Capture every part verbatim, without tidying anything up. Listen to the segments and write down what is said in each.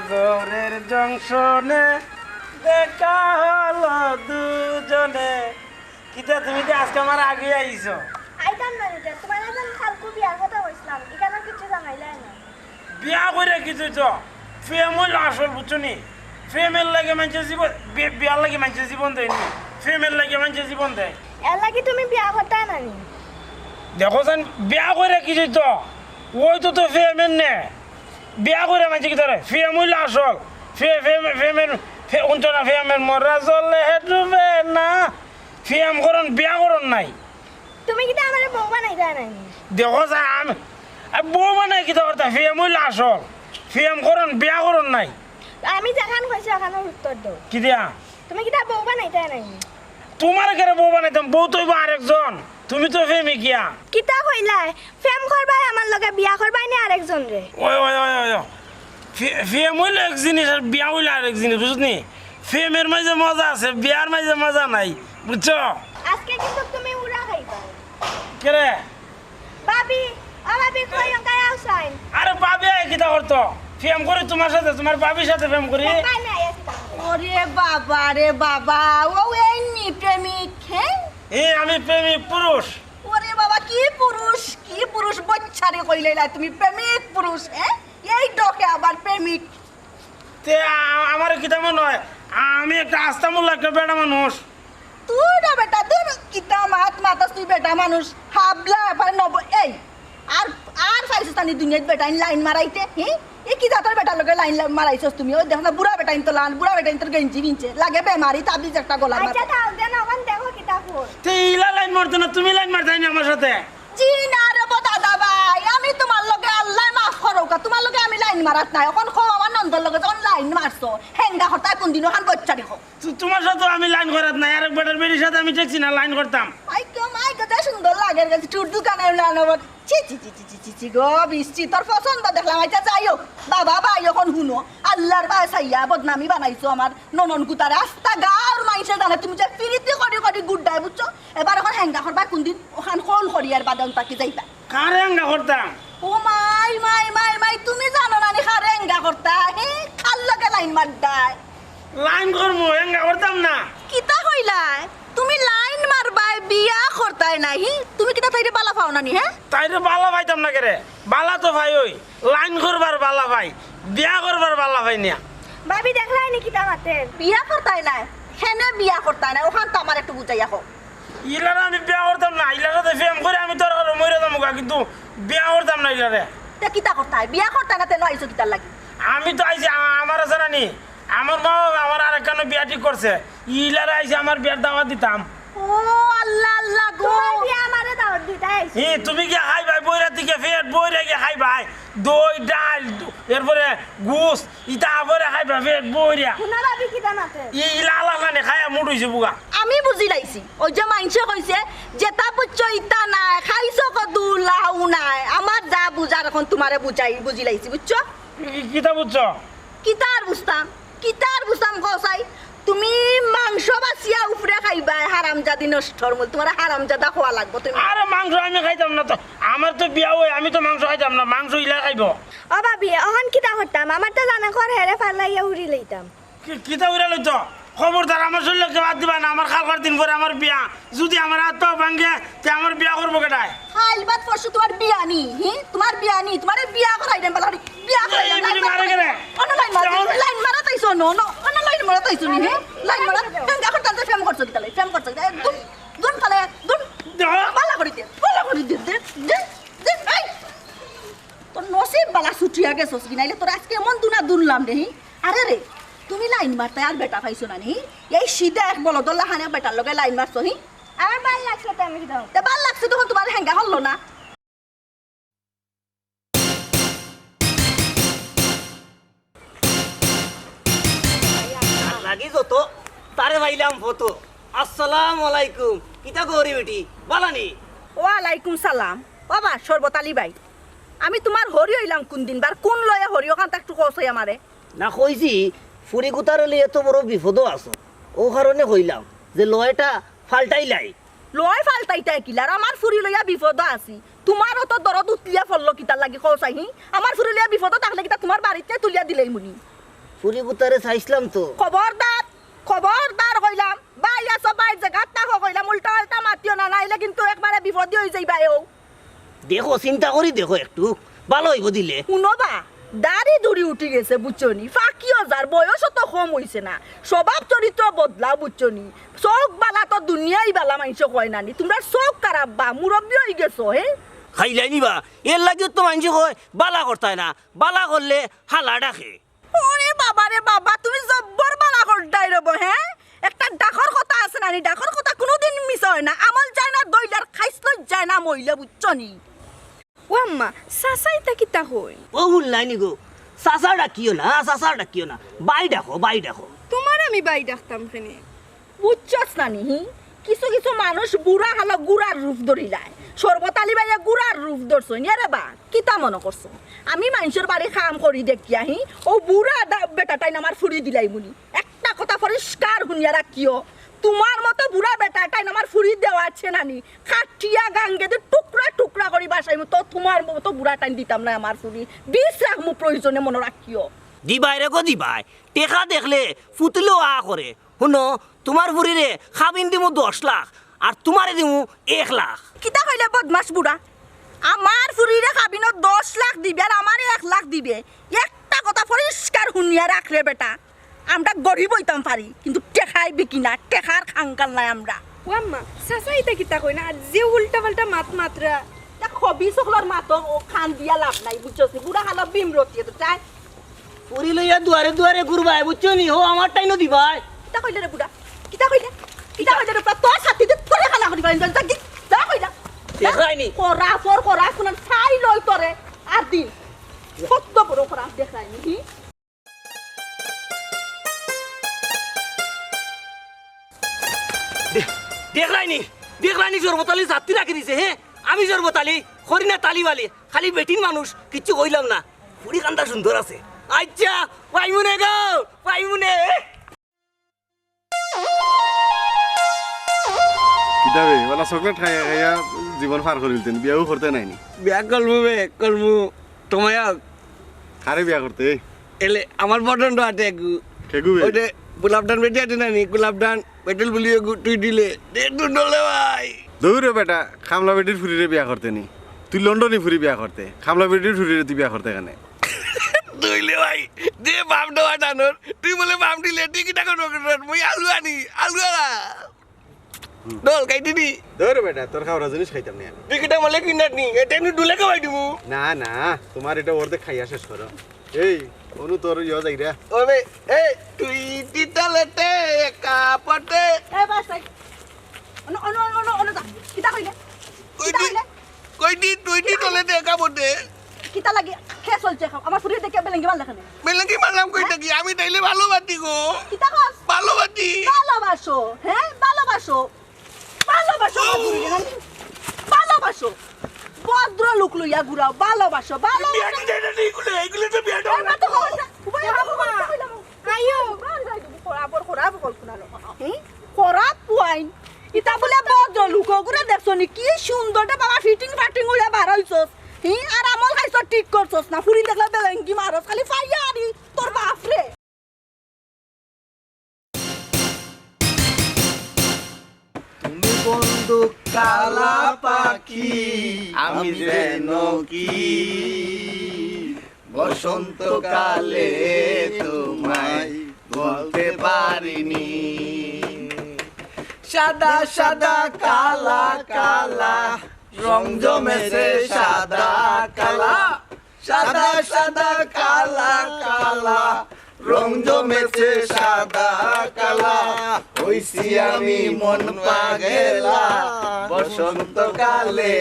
ঘরের জংশনে দেখা হলো দুজনে। কিতা তুমি তো আজকে আমার আগে আইছো? আইতাম না রে, তোমার এখন কালকে বিয়ার কথা কইছিলাম, এখানে কিছু জানাইলাই না। বিয়া কইরা কিতা অইতো? প্রেম অইলো আসল, বুঝছো নি? প্রেমের লাগি মানষে জীবন, বি-, বিয়ার লাগি মানষে জীবন দেয়নি, প্রেমের লাগি মানষে জীবন দেয়। এর লাগি তুমি বিয়া করতায় না নি? দেখো চাইন, বিয়া কইরা কিতা অইতো? ওই তো তো প্রেমের নে। বিয়া কইরা মানষে কিতা করে? প্রেম অইলো আসল। ফে-, ফে-, প্রেমের, ফে-, উনতো না, প্রেমের মরা জলে ডুবে না। প্রেম করন, বিয়া করন নাই। তুমি কিতা আমারে বউ বানাইতায় না নি? দেখো চাইন, আমি, আমি বউ বানাই কিতা করতাম? প্রেম অইলো আসল। প্রেম করন, বিয়া করন নাই। আমি যেখান কইছি, ওখানোর উত্তর দেও। কি দিয়া? তুমি কিতা বউ বানাইতায় না নি? তোমারে কেরে বউ বানাইতাম? বউ তো অইবো আরেকজন। তুমি তো প্রেমিকিয়া। কিতা কইলায়? প্রেম করবায় আমার লগে, বিয়া করবায় নি আরেকজনরে। ওই, ওই, ওই, ওই, ওই। ফে-, প্রেম অইলো এক জিনিস আর বিয়া অইলো আরেক জিনিস, বুঝছো নি? প্রেমের মাঝে মজা আছে, বিয়ার মাঝে মজা নাই, বুঝছো? আজকে কিন্তু তুমি উড়া খাইবায়। কেরে? ভাবি, ও ভাবি, কই অঙ্কায় আও চাইন? আরে ভাবি, আয় কিতা করতো? প্রেম করি তোমার সাথে, তোমার ভাবির সাথে প্রেম করি। ওরে বাবা রে বাবা, ও এই নি প্রেমিক, হ্যাঁ? এ, আমি প্রেমিক পুরুষ। ওরে বাবা, কি পুরুষ, কি পুরুষ, বচ্চারে কইলাইলা তুমি প্রেমিক পুরুষ, হ্যাঁ? এই ডকে আবার প্রেমিক। তে আ-, আমারে কিতা মনে অয়? আমি একটা আস্তা মোল্লা, একটা বেটা মানুষ। তুই না বেটা, তুই কিতা মাত মাতাস তুই বেটা মানুষ? হাবলা, আবার নব-, এই, আর, আর পাইছস নি দুনিয়াত বেটাইন লাইন মারাইতে, হি? এ কি জাতর বেটার লগে লাইন লা-, মারাইছস তুমি? ওই দেখো না, বুড়া বেটাইন তো লান, বুড়া বেটাইন তোর গেঞ্জি বিনছে, লাগে বেমারি, তাবিজ একটা গলার মাঝে। আচ্ছা, থাক, দেন, ওখান দেখো কিতা কর। তে ইলা লাইন মারতো না, তুমি লাইন মারতায় নি আমার সাথে? জি না রে বো দাদা ভাই, আমি তোমার লগে আল্লায় মাফ করউক্কা, তোমার লগে আমি লাইন মারাত নাই। অখন কও আমার নন্দর লগে যখন লাইন মারছো, হেঙ্গা হরতায় কুনদিন অখান বচ্চারে কও। তো তোমার সাথে আমি লাইন করাত নাই, আরেক বেটার বেটির সাথে আমি ঠেকছি না, লাইন করতাম। আই গো মাই গো, যে সুন্দর লাগের গেছে, চুর দোকানে লাইন আবার। ছি, ছি, ছি, ছি, ছি, ছি, ছি গো, বিষ্টি, তোর পছন্দ দেখলাম। আচ্ছা, যাই হোক, বাবা ভাই, অখন হুনো, আল্লার বায় চাইয়া বদনামি বানাইছো আমার ননন গুতারে। আস্তা গাঁওর মাইনষে জানে তুমি যে পিরিতি করি করি গুড্ডায়, বুঝছো? এবার অখন হেঙ্গা করবায় কুনদিন, অখান কল করি আর বাদে অন্তাকি যাইবা। কারে হেঙ্গা করতাম? ও মাই, মাই, মাই, মাই, তুমি জানো না নি কারে হেঙ্গা করতা? হে, কার লগে লাইন মারতায়? লাইন করমু, হেঙ্গা করতাম না। কিতা কইলায়? তুমি লাইন মারবায়, বিয়া করতায় না, হি? তুমি কিতা তাইরে বালা পাও না নি, হে? তাইরে বালা পাইতাম না কেরে? বালা তো পাই ওই, লাইন করবার বালা পাই, বিয়া করবার বালা পাই না। ভাবি, দেখলায় নি কিতা মাতের? বিয়া করতায় না, হেনে বিয়া করতায় না, অখান তো আমারে একটু বুঝাইয়া কও। ইলারে আমি বিয়া করতাম না, ইলার সাথে প্রেম করি আমি তো আর মরি যামুগা, কিন্তু বিয়া করতাম না ইলারে। তে কিতা করতায়? বিয়া করতায় না, তে নু আইছো কিতার লাগি? আমি তো আইছি, আ-, আমার আছে না নি, আমার মা বাবা আমার আরেকখানো বিয়া ঠিক করছে, ইলারে আইছি আমার বিয়ার দাওয়াত দিতাম। ও আল্লাহ, আল্লাহ গো। তোমার বিয়া আমারে দাওয়াত দিতায় আইছি। ই, তুমি গিয়া খাইবায়, বইরা দিকে পেট বইরা গিয়া খাইবায়, দই, ডাইল, এরপরে গোস্ত, ইতা আবরে খাইবা পেট বইরা। হুনো ভাবি, কিতা মাতে? ই, ইলা আলা খানে খাইয়া মুড অইছে বুগা। আমি বুঝিলাইছি, ওই যে মাইনষে কইছে, "যেতা বুঝছো ইতা নায়, খাইছো কদু লাউ নায়।" আমার যা বুঝার অখন তোমারে বুঝাই, বুঝিলাইছি, বুঝছো? কি-, কিতা বুঝছো? কিতা আর বুঝতাম, কিতা আর বুঝতাম কও চাই? তুমি মাংস বাছিয়া উপরে খাইবায়, হারামজাদি নষ্টর মূল, তোমারে হারামজাদা কওয়া লাগবো তুমি। আরে মাংস আমি খাইতাম না তো, আমার তো বিয়া অই, আমি তো মাংস খাইতাম না, মাংস ইলা খাইবো। ও ভাবি, অখন কিতা করতাম? আমার তো জানা খর হেরে ফালাইয়া উড়ি লইতাম। কি, কিতা উড়া লইতো? খবরদার আমার শরীর লগে বাদ দিবা না, আমার কালকার দিন পরে আমার বিয়া। যদি আমার আত পাও ভাঙ্গে, তে আমার বিয়া করবো কেটায়? কাইল বাদ পরশু তোমার বিয়া নি, হি? তোমার বিয়া নি, তোমারে বিয়া করাই দেন, বালা করি। বিয়া করাই এই দেন, মিনি লাইন মারে মারো। কেনে? অন্য লাইন মারো, লাইন মারো তাইছো, অন্য, অন্য, অন্য লাইন মারো তাইছো নি, হি? লাইন মারো, প্রেম করছো, তাহলে প্রেম করছো, তাহলে দুন, দুন ফালে, দুন। বালা করি দে, বালা করি দে, দে, দে, দে, এই। তোর নসিব বালা ছুটিয়া গেছস কি, নাইলে তোর আজকে এমন দুনা দুনলাম রে, হি? আরে রে, তুমি লাইন মারতায় আর বেটা পাইছো না নি? এই সিধা এক বলদর লাখান এক বেটার লগে লাইন মারছো, হি? আমার ভালা লাগছে তো আমি যাও। তে ভালা লাগছে তখন তোমার হেঙ্গা হলো না। লাগি যত, তারে পাইলাম ফটো। আসসালামু আলাইকুম। কিতা করি বেটি? বালা নি? ওয়ালাইকুম সালাম। বাবা, শরবত আলী ভাই, আমি তোমার হরি অইলাম কুনদিন? বার কুন লয়ে হরি অখান তা একটু কও চাই আমারে। না কইছি, ফুরি গুতারে লইয়া তো বড় বিপদো আছো। ও কারণে কইলাম যে লয়টা ফাল্টাইলাই। লয় ফাল্টাইতায় কিলার? আমার ফুরি লইয়া বিপদো আছি। তোমারও তো দরদ উতলিয়া পড়লো কিতার লাগি কও চাই, হি? আমার ফুরি লইয়া বিপদো থাকলে কিতা তোমার বাড়িতে তুলিয়া দিলেই মুনি? পুরি গুতারে চাইছলাম তো। খবরদার, খবরদার কইলাম, বাই আছো, বাই জাগাত থাকো কইলাম, উল্টা পাল্টা মাতিও না, নাইলে কিন্তু একবারে বিপদে অই যাইবায়। দেখো, চিন্তা করি দেখো একটু, ভালা অইবো দিলে। হুনো বা, দাড়ি দুড়ি উঠি গেছে বুঝছো নি, ফাকিও যার, বয়সও তো কম অইছে না, স্বভাব চরিত্র বদলাও বুঝছো নি। চউখ ভালা তো দুনিয়াই ভালা মাইনষে কয় না নি, তুমরার চউখ খারাপ বা, মুরব্বি অই গেছো, হে? খাইলাই নি বা, এরলাগিউ তো মাইনষে কয় ভালা করতায় না, ভালা করলে হালা ডাকে। ওরে বাবা রে বাবা, তুমি জব্বর ভালা করতায় রে বা, হে? একটা ডাকর কথা আছে না নি, ডাকর কথা কুনুদিন মিছা অয় না। আমল যায় না দইলার, খাইছলত যায় না মইলা, বুঝছো নি? ও আম্মা, চাচা ইতা কিতা কইন? ও হুনলায় নি গো, চাচা ডাকিও না, চাচা ডাকিও না, বাই ডাকো, বাই ডাকো। তুমারে আমি বাই ডাকতাম কেনে? বুঝছস না নি, হি? কিছু কিছু মানুষ বুড়া হালা গুড়ার রূপ ধরিলায়। শরবত আলী ভাইয়ে গুড়ার রূপ ধরছইন। এরে বা, কিতা মনো করছো? আমি মাইনষর বাড়ি কাম করি দেখিয়া, হি? অউ বুড়া দা-, বেটাটাইন আমার ফুরি দিলাইমু নি। একটা কথা পরিষ্কার হুনিয়া রাখিও, তুমার মতো বুড়া বেটাটাইন আমার ফুরি দেওয়া আছে না নি? কাটিয়া গাঙ্গেদি টুকরা টুকরা করি ভাসাইমু, তো তুমার মতো বুড়াটাইন দিতাম নায় আমার ফুরি। বিষ রাখমু প্রয়োজনে, মনো রাখিও। দিবায় রে গো দিবায়, টেকা দেখলে ফুতলেও আ করে। হুনো, তুমার ফুরিরে কাবিন দিমু দশ লাখ, আর তুমারে দিমু এক লাখ। কিতা কইলে বদমাশ বুড়া? আমার ফুরিরে কাবিনো দশ লাখ দিবে আর আমারে এক লাখ দিবে। একটা কথা পরিষ্কার হুনিয়া রাখ রে বেটা, আমরা গরিব অইতাম পারি, কিন্তু টেকায় বিকি না, টেকার কাঙ্গাল নায় আমরা। ও আম্মা, চাচা ইতা কিতা কইন? আর যে উল্টা পাল্টা মাত মাতরা। ইতা খবিছ অকলর মাতো কান দিয়া লাভ নাই, বুঝছস নি? বুড়া হালা বিমরতি তো চাই। ফুরি লইয়া দুয়ারে দুয়ারে ঘুরবায়, বুঝছো নি? হো, আমারটাইনও দিবায়। কিতা কইলে রে বুড়া? কিতা কইলে? কিতা কইলে রে বুড়া? তোর সাথে যে তোরে খানা করি পাইন, যা, যা, যা কইলা। দেখরায় নি? করা, তোর করা, কুনান ছাই লই তোরে। আর দিন। কত বড় করা দেখরায় নি, হি? দে-, দেখরায় নি? দেখরায় নি শরবত আলী যাত্রী রাখি দিছে, হে? আমি শরবত আলী, করি না তালি বালি, খালি বেটিন মানুষ, কিচ্ছু কইলাম না। ফুরি কান্দা সুন্দর আছে। আইচ্ছা, পাইমুনে গো, পাইমুনে। কিতা বে, অলা চকলেট খাইয়া খাইয়া জীবন পার করিলতেন, বিয়াও করতে নায় নি? বিয়া করমু বে, করমু। তোমায় কারে বিয়া করতে? এলে আমার বটন ডোয়াতে একু। কেগু বে? ওই যে গোলাপ ডান বেটি আছে না নি? গোলাপ ডান, বেটুল বুলি একু, তুই দিলে। দে তুই ডলে ভাই। দৌড়ে বেটা, কামলা বেটির ফুরিরে বিয়া করতে নি। তুই লন্ডনি ফুরি বিয়া করতে। কামলা বেটির ফুরিরে তুই বিয়া করতে কেনে? তুইলে ভাই, দে বাপ ডোয়া ডানোর। তুই বলে বাপ দিলে, তুই কিতা করবো? মই আলু আনি, আলু আনা। ডল খাইতে দি। ধর বেটা, তোর খাওয়ার জিনিস খাইতাম না আমি। তুই কিতা মলে কিনার নি? এটা আমি ডুলে খাওয়াই দিমু। না, না, তোমার এটা অর্ধেক খাইয়া শেষ করো। এই, অনু তোর ইয়া যাইরা। ওবে, এই, তুই তিতালেতে কাপতে। এ বাস ভাই। অনু, অনু, অনু, অনু, অনু যা। কিতা কইলে? কই কিতা দি? কইলে? কই দি, তুই দি তলে দেখা বটে। কিতা লাগি? কে চলছে খাও? আমার ফুরিয়ে দেখে বেলেঙ্গি মারলে কেনে? বেলেঙ্গি মারলাম কই থাকি? আমি তাইলে ভালোবাসি গো। কিতা কস? ভালোবাসি। ভালোবাসো, হ্যাঁ? ভালোবাসো। ভালোবাসো আমার ফুরিয়ে, জানো? ভালোবাসো। ভদ্র লোক লইয়া ঘুরাও, ভালোবাসো, ভালোবাসো। বিয়া দিতে এটা নেই গুলো, এইগুলো তো বিয়া দেওয়া এবার তো না। খবর যা-, উবাই বাবা, বাবা, কইলাম। আইও। বাবা, যাই দেবো, খরাপ, ওর খরাপ, কল্পনা লো। হুম? খরাপ পুয়াইন। ইতা বলে ভদ্র লোক, ওগুলো দেখছো নি? কি সুন্দর রে বাবা, ফিটিং ফাটিং হইয়া বার হইছস। হি, আর আমল খাইছস, ঠিক করছস না। ফুরিন দেখলে বেলেঙ্গি মারস, খালি ফাইয়া আরি তোর বাপ রে। তুমি বন্ধু কালা পাখি, আমি যেন কি বসন্তকালে তোমায় বলতে পারিনি। সাদা সাদা কালা কালা রং জমেছে সাদা কালা, সাদা সাদা কালা কালা রং জমেছে সাদা কালা। হইছি আমি মন পাগেলা বসন্তকালে।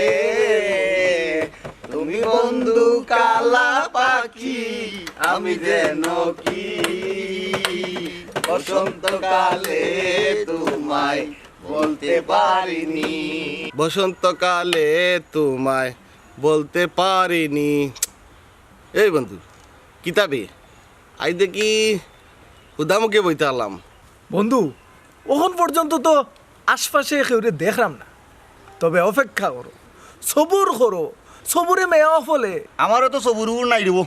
তুমি বন্ধু কালা পাখি, আমি যেন কি বসন্তকালে তোমায় বলতে পারিনি। বসন্তকালে তোমায় বলতে পারিনি। এই বন্ধু, কিতা বে? আইজ দেখি হুদামুখে বইতা আলাম। বন্ধু, অখন পর্যন্ত তো আশপাশে কেউরে দেখরাম না, তবে অপেক্ষা করো, সবুর করো, সবুরে মেয়া ফলে। আমারও তো সবুর উবুর নাই রে বা।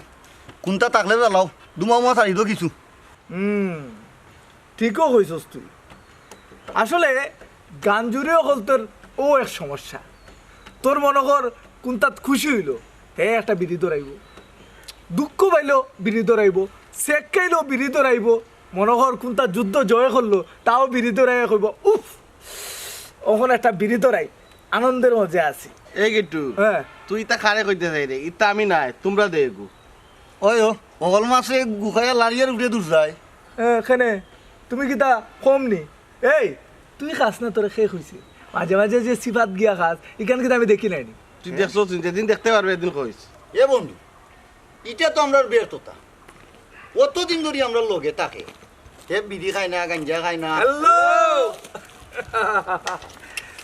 কুনটা থাকলে জ্বালাও, দুমা উমা ছাড়ি দো কিছু। হুম, ঠিকও কইছস তুই। আসলে গাঞ্জুরে অকলতর অউ এক সমস্যা। তোর মনো কর কুনটাত খুশি অইলো, হে একটা বিড়ি ধরাইবো, দুঃখ পাইলো বিড়ি ধরাইবো, ছেক খাইলো বিড়ি ধরাইবো, মনো কর কুনটা যুদ্ধ জয় করলো, তাও বিড়ি ধরাইয়া কইবো, "উফ, অখন একটা বিড়ি ধরাই, আনন্দের মধ্যে আছি।" এই গিট্টু, হ্যাঁ। তুই ইতা কারে কইতে চাইরে, ইতা আমি নায়, তুমরা দেগু। ওই ও, অকল মাছে গুখাইয়া লাড়িয়ার উঠে দূর যায়। এ, কেনে, তুমি কিতা কম নি? এই, তুই খাস না, তোরে কে কইছে? মাঝে মাঝে যে সিফাত গিয়া খাস, ইখান কিতা আমি দেখি নাই নি? তুই দেখছস নি, যেদিন দেখতে পারবে এদিন কইস। এ বন্ধু, ইটা তো আমরার ব্যর্থতা। অতদিন ধরি আমরার লগে থাকে, হে বিড়ি খায় না, গাঞ্জা খায় না। হ্যালো।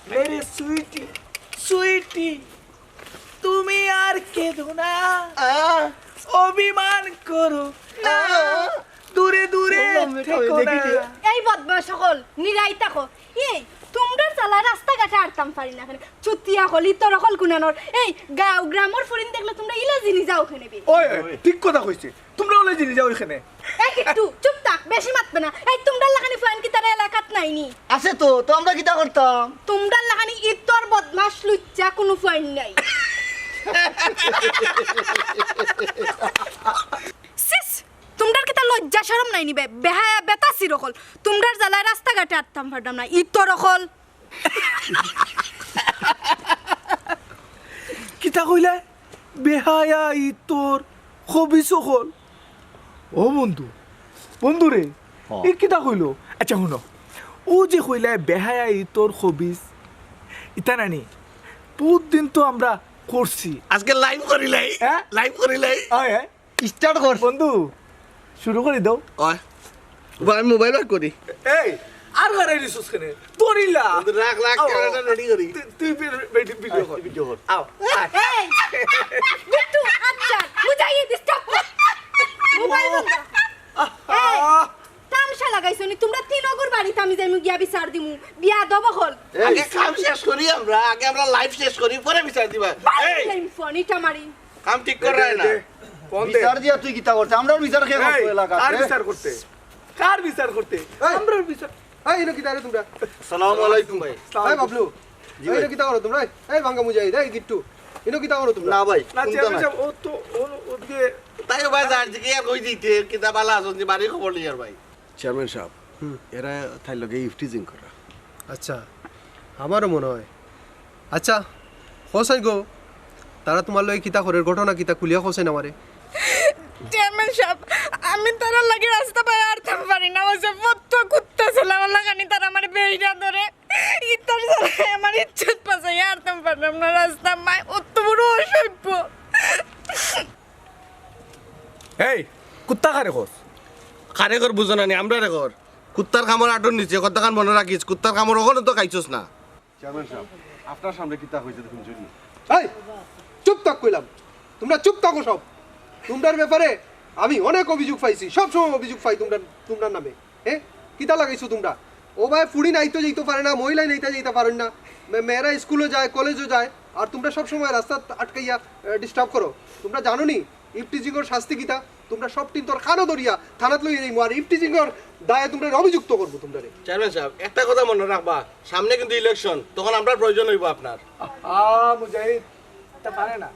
মেরে সুইটি, সুইটি, তুমি আর কেঁদো না, আহ। অভিমান করো না, আহ। দূরে দূরে থেকো না। এই বদমাশ অকল, নিরাই থাকো। এই, তুমরার জ্বালায় রাস্তাঘাটে আটতাম পারি না কেনে? চুতিয়া অকল, ইতর অকল কুনানোর। এই, গাঁও, গ্রামর ফুরিন দেখলে তুমরা ইলা জিনি যাও কেনে বে? ওই, ওই, ঠিক কথা কইছে। তুমরা অলা জিনি যাও কেনে? এই গিট্টু, চুপ থাক, বেশি মাতবে না। এই, তুমরার লাখানি ফুয়াইন কিতা তারা এলাকাত নাই নি? আছে তো, তো আমরা কিতা করতাম? তুমরার লাখানি ইতর বদমাশ লুচ্চা কুনু ফুয়াইন নাই। সিস, তুমরার কিতা লজ্জা শরম নাই নি বে? বেহায়া বেতাসির অকল। তুমরার জ্বালায় রাস্তাঘাটে আটতাম পারতাম না। ইতর অকল। কিতা কইলায়? বেহায়া, ইতর, খবিস অকল। ও বন্ধু, বন্ধু রে, হ। এ কিতা কইলো? আচ্ছা হুনো, অউ যে কইলায় বেহায়া, ইতর, খবিস, ইতা নানি, বহুত দিন তো আমরা করছি। আজকে live করিলাই, হ্যাঁ? Live করিলাই। হয়, হয়। Start কর। বন্ধু, শুরু করি দাও। ওই, বা আমি mobile বার করি। এই, আর গাড়াই দিছস কেনে? ধরিলা। বন্ধু, রাখ, রাখ, আও, camera টা ready করি। তুই, তুই ভি-, ভি-, video কর। Video কর। আও, আয়। এই, বিট্টু, আচ্ছা, বুঝাই disturb কর। Mobile বন্ধ। এই, আহ। তামশা লাগাইছো নি? তুমরা তিন অগুর বাড়িত আমি যাইমু গিয়া বিচার দিমু। বিয়াদব অকল। এই, আগে কাম শেষ করি আমরা, আগে আমরা live শেষ করি, পরে বিচার দিবা। বাড়ি এই। লাইন ফোন, ইটা মারি। কাম ঠিক কর রায় না। দে, দে, ফোন দে। বিচার দিয়া তুই কিতা করতে? আমরার বিচার কে করতো এই, এলাকাত, কার এ? বিচার করতে? কার বিচার করতে? এই। আমরার বিচার। এই, ইনো কিতা রে তুমরা? আসসালামু আলাইকুম ভাই। এই বাবলু, জি এই ভাই। ইনো কিতা করো তুমরা? এই ভাঙ্গা মুজাহিদ, এই গিট্টু, ইনো কিতা করো তুমরা? না ভাই, না, কুন্তা চেয়ারম্যান না। সাব, ও তো, ও, ওদিকে তাই ভাই, যার দিকে আর কই দিতে, কিতা বালা আছইন নি, বাড়ি খবর লইয়ার ভাই। চেয়ারম্যান সাব, হুম। এরা তাইর লগে ইভটিজিং করা। আচ্ছা, আমারও মনো অয়। আচ্ছা, কও চাইন গো, তারা তুমার লগে কিতা করের, ঘটনা কিতা খুলিয়া কও চাইন আমারে। চেয়ারম্যান সাব, আমি তারার লাগি রাস্তা বায় আটতাম পারি না, অউ যে ফত্ত কুত্তা ছালা অলা খানি তারা আমারে বেইড়া ধরে। ইতার জ্বালায় আমার ইজ্জত বাচাইয়া আটতাম পারলাম না রাস্তা বায়, অত বড় অসভ্য। এই, কুত্তা কারে কস? কারে কর বুঝো না নি, আমরারে কর। কুত্তার কামড় আটর নিচে, কথাখান মনো রাখিস, কুত্তার কামড় অখনো তো খাইছস না। চেয়ারম্যান সাব, আপনার সামনে কিতা কইছে দেখুন জন্য। এই, চুপ থাক কইলাম। তুমরা চুপ থাকো সব। তুমরার ব্যাপারে আমি অনেক অভিযোগ পাইছি, সব সময় অভিযোগ পাই তুমরার, তুমরার নামে। হ্যাঁ, কিতা লাগাইছো তুমরা? ও ভাই, ফুড়ি নাইতো যাইতো পারে না, মহিলা নাইতা যাইতা পারেন না, মে-, মেয়েরা স্কুলো যায়, কলেজো যায়, আর তুমরা সব সময় রাস্তা আটকাইয়া, এ, disturb করো। তুমরা জানো নি ইভটিজিংর শাস্তি কিতা? তুমরা সব টিন তোর কানো ধরিয়া থানাত লইয়া যাইমু, আর ইভটিজিংর দায়ে তুমরারে অভিযুক্ত করমু তুমরারে। চেয়ারম্যান সাব, একটা কথা মনো রাখবা, সামনে কিন্তু ইলেকশন, তখন আমরার প্রয়োজন অইবো আপনার। আহা, মুজাহিদ, ইতা পারে না।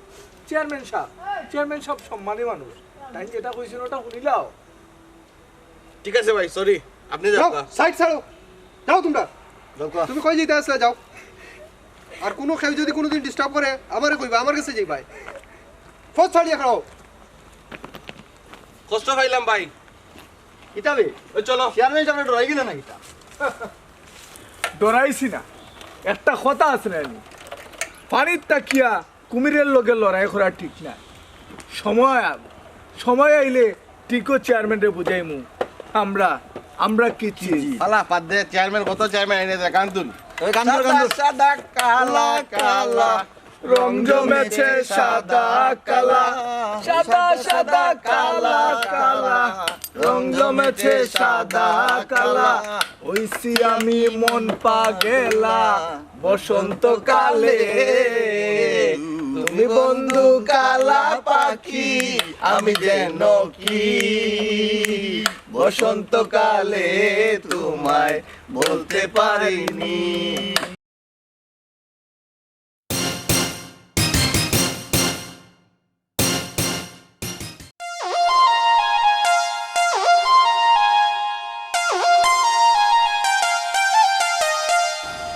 চেয়ারম্যান সাব, চেয়ারম্যান সাব সম্মানী মানুষ, তাইন যেটা কইছইন ওটা হুনিলাও। ঠিক আছে ভাই, sorry, আপনি যাও, যাও। Side ছাড়ো, যাও তুমরা। যাও কা। তুমি কই যাইতা আছলা, যাও। আর কুনু কেউ যুদি কুনুদিন disturb করে, আমারে কইবা, আমার গেছে যাইবায়। ফৌজ ছাড়িয়া খাড়াও। কষ্ট পাইলাম ভাই। কিতা বে? ওই চলো। চেয়ারম্যান সাবরে ডরাই গেলে না কিতা? ডরাইছি না, একটা কথা আছে না নি, পানিত থাকিয়া কুমিরের লগে লড়াই করা ঠিক না। সময় আ-, সময় আইলে ঠিকও চেয়ারম্যানরে বুঝাইমু আমরা, আমরা কি চিজ। আলা বাদ দে, চেয়ারম্যান কত চেয়ারম্যান আইনে দে, গান তুল। এই গান ধর, গান ধর। সাদা সাদা কালা কালা, রং জমেছে সাদা কালা। সাদা সাদা কালা কালা, রং জমেছে সাদা কালা। অইছি আমি মন পাগেলা বসন্তকালে। তুমি বন্ধু কালা পাখি, আমি যেন কি। বসন্তকালে তোমায় বলতে পারিনি।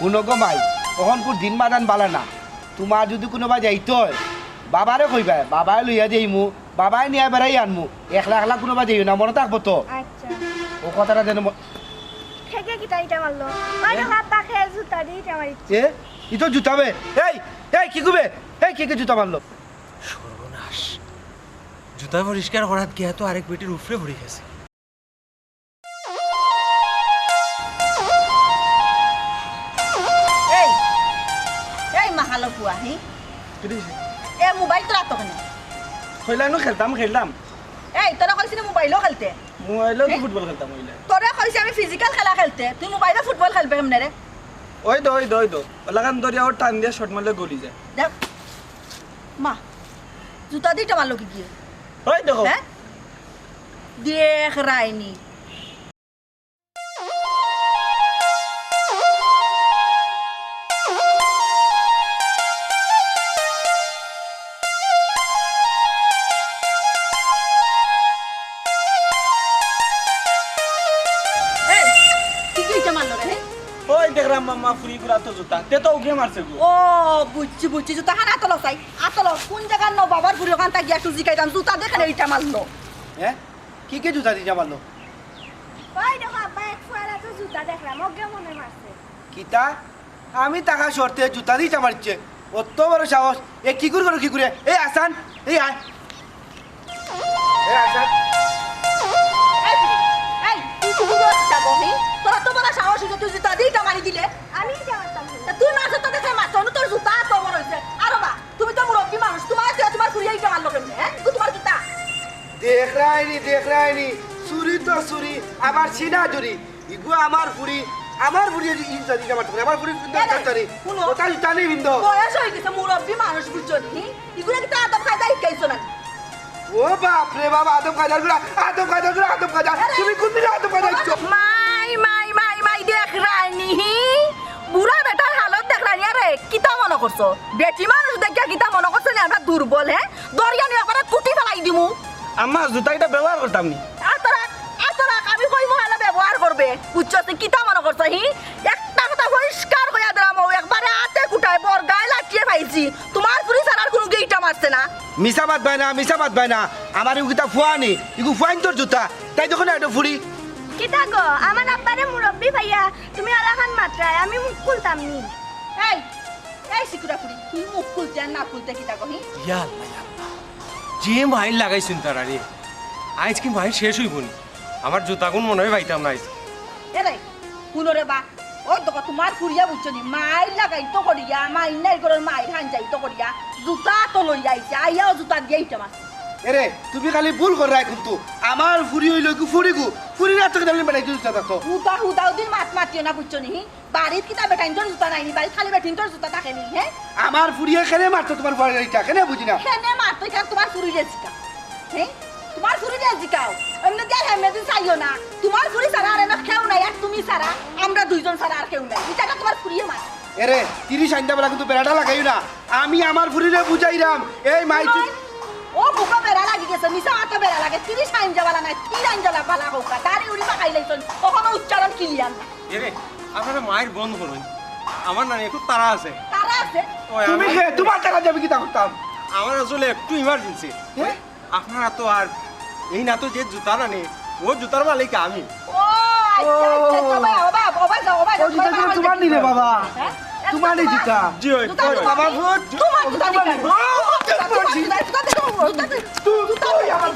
হুনো গো মাই, অখনকুর দিন বাদান বালা না। তুমার যুদি কুনুবায় যাইতো অয়, বাবারে কইবায়, বাবায় লইয়া যাইমু, বাবায় নিয়া বেড়াই আনমু। একলা একলা কুনুবায় যাইও না, মনো থাকবো তো? আচ্ছা। অউ কথাটা যেন ম- কে কে কিতা ইটা মারলো? ওই এ? দেখো আব্বা কে জুতা দি ইটা মারিছে। এ? ই তো জুতা বে। এই, এই, কিগু বে? এই, কে কে জুতা মারলো? সর্বনাশ। জুতা পরিষ্কার করাত গিয়া তো আরেক বেটির উপরে পড়ি গেছে। এই, এই মাহালো পুয়া, হি? কিতা অইছে? এ মোবাইল তোর আতো কেনে? কইলাম নু খেলতাম, খেলতাম। এই, তোরে কইছি না মোবাইলো খেলতে? মোবাইলো তো হে? ফুটবল খেলতাম, অইলে। তোরে কইছি আমি ফিজিক্যাল খেলা খেলতে, তুই মোবাইলো ফুটবল খেলবে কেমনে রে? ওই দো, ওই দো, ওই দো। ওলাখান ধরিয়া ওর টান দিয়া শট মারলে গলি যায়। দেখ, মা, জুতা দি ইটা মারলো কিগিয়ে? ওই দেখো। হে? দেখরায়নি। এই, কিগিয়ে ইটা মারলো রে, হে? ওই দেখরাম মামা, ফুড়িগুর আতো জুতা। তে তো অগুয়ে মারছে গো। ও, বুঝছি, বুঝছি। জুতাখান আতো লও চাই। আতো লও। কুন জাগার নবাবর ফুড়ি, অখান থাকি গিয়া একটু জিকাইতাম। জুতা দি কেনে ইটা মারলো। হে? কে কে জুতা দি ইটা মারলো? ওই দেখো আব্বা, এক ফুয়ার আতো জুতা দেখরাম। অগুয়ে মনে অয় মারছে। কিতা? আমি থাকা শর্তে জুতা দি ইটা মারছে? অত বড় সাহস! এ কিগুর ঘরো কিগুরে? এই আসান, এই আয়। এই আসান। এই, এই, তুই কিগুর ঘরো ইটা বহি? তোর অত বড় সাহস অইছে, তুই জুতা দি ইটা মারি দিলে? আমি ইটা মারতাম না। তা তুই মারছস তো দেখে মারছস, নু তোর জুতা অত বড় অইছে। আরে বা, তুমি তো মুরব্বি মানুষ, তুমার আতো তুমার ফুড়িয়ে ইটা মারলো কেমনে, হে? ইগু তুমার কিতা? দেখরায়নি, দেখরায়নি, চুরি তো চুরি, আবার সিনা চুরি। ইগু আমার ফুড়ি, আমার ফুড়ি ইটা মারতো পারে, আমার ফুড়ি পিন্দো এ রে, জানতারি। হুনো। কথা জানি পিন্দো। বয়স অই গেছে, মুরব্বি মানুষ বুঝছো নি? ইগুরে কিতা আদব কায়দা হিকাইছো না? ও বাপ রে বাপ, আদব কায়দার গুড়া, আদব কায়দার গুড়া, আদব কায়দা। এ রে। তুমি কুন দিনে আদব কায়দা হিকছো? মাই, মাই, মাই, মাই, দেখরায়নি, হি? বুড়া বেটার হালত দেখরায়নি, আরে, কিতা মনো করছো? বেটি মানুষ দেখিয়া কিতা মনো করছো নি আমরা দুর্বল, হে? ধরিয়া নিয়া একবারে কুটি ফালাই দিমু। আম্মা, জুতা ইটা ব্যবহার করতাম নি। আতো রাখ, আতো রাখ, আমি কইমু হালা ব্যবহার করবে। বুঝছস তুই কিতা মনো করছস, হি? একটা কথা পরিষ্কার কইয়া দিলাম, অউ একবারে আতে কুটায় বরগায় লাঠিয়ে পাইছি। তুমার ফুড়ি ছাড়া আর কুনুগিয়ে ইটা মারছে না। মিছা মাতবায় না, মিছা মাতবায় না। আমার ইগু কিতা ফুয়া নি? ইগু ফুয়াইন্তর জুতা। তাই দেখো না, ইটা ফুড়ি। কিতা গো, আমার আব্বারে মুরব্বি পাইয়া তুমি অলাখান মাতরায়, আমি মুখ খুলতাম নি। এই, এই সিকুরা ফুড়ি, তুই মুখ খুলতে আর না খুলতে কিতা কহি? ইয়া আল্লাহ, ইয়া আল্লাহ। যে মাইর লাগাইছইন তারা রে, আইজ কি মাইর শেষ অইবো নি? আমার জুতাগুন মনে অয় পাইতাম না আইজ। এ রে, হুনো রে বা, ওই দেখো তুমার ফুড়িয়ে বুঝছো নি, মাইর লাগাইতো করিয়া, মাইর নাই ঘরর মাইর হান যাইতো করিয়া, জুতা তো লইয়া আইছে, আইয়াও জুতা দিয়া ইটা মারছে। এরে, তুমি খালি ভুল কররায় কিন্তু। আমার ফুড়ি অইলো কি ফুড়িগু, ফুড়ির আতো কেনে বেটাইন্তর জুতা থাকতো। হুদা হুদা উদিন মাত মাতিও না বুঝছো নি? বাড়িত কিতা বেটাইন্তর জুতা নাই নি? বাড়িত খালি বেটিন্তর জুতা থাকে নি, হে? আমার ফুড়িয়ে কেনে মারতো তুমার ফুয়ারে ইটা, কেনে বুঝি না। কেনে মারতো, ইখান তুমার ফুড়িরে জিকাও। হে? তুমার ফুড়িরে জিকাও। এমনে দিয়া হেমনে দি চাইও না। তুমার ফুড়ি ছাড়া আর এনো কেউ নাই, আর তুমি ছাড়া, আমরা দুইজন ছাড়া আর কেউ নাই। ইটা তুমার ফুড়িয়ে মার। এরে, তিরিশ আইন্দা বেলা কিন্তু বেড়াটা লাগাইও না। আমি আমার ফুড়িরে বুঝাইরাম। এই মাই তুই ও বুকো বেড়া লাগি গেছে, মিছা মাতো বেড়া লাগে। তিরিশ আইন্দা বালা নাই, তিন আইন্দা বালা কউক্কা। দাড়ি উড়ি পাকাই লাইছইন, অখনো উচ্চারণ clear না। এরে, আপনারা মাইর বন্ধ করইন। আমার নানি একটু তাড়া আছে। তাড়া আছে? ওই তুমি আমার কে? তুমার তাড়া যাবে কিতা করতাম? আমার আসলে একটু emergency। এ? আপনারা তো আর এই না তো যে জুতা নানে, ও জুতার মালিক আমি। ও, আচ্ছা, আচ্ছা, আচ্ছা, ও। বাবা, বাবা, বাবা, যাও, বাবা, ও জুতা যাও, গুলো বাবা, তুমার যাও। নি রে বাবা? হ্যাঁ? তুমার নি জুতা? জি, ওই, জুতা ওই। তুমার বাবা নি। ভূত। তুমার জুতা নি কেন? ও, তুমার জুতা নি। জুতা, জুতা, জুতা, জুতা, জুতা, তুই, জুতা তুই আমার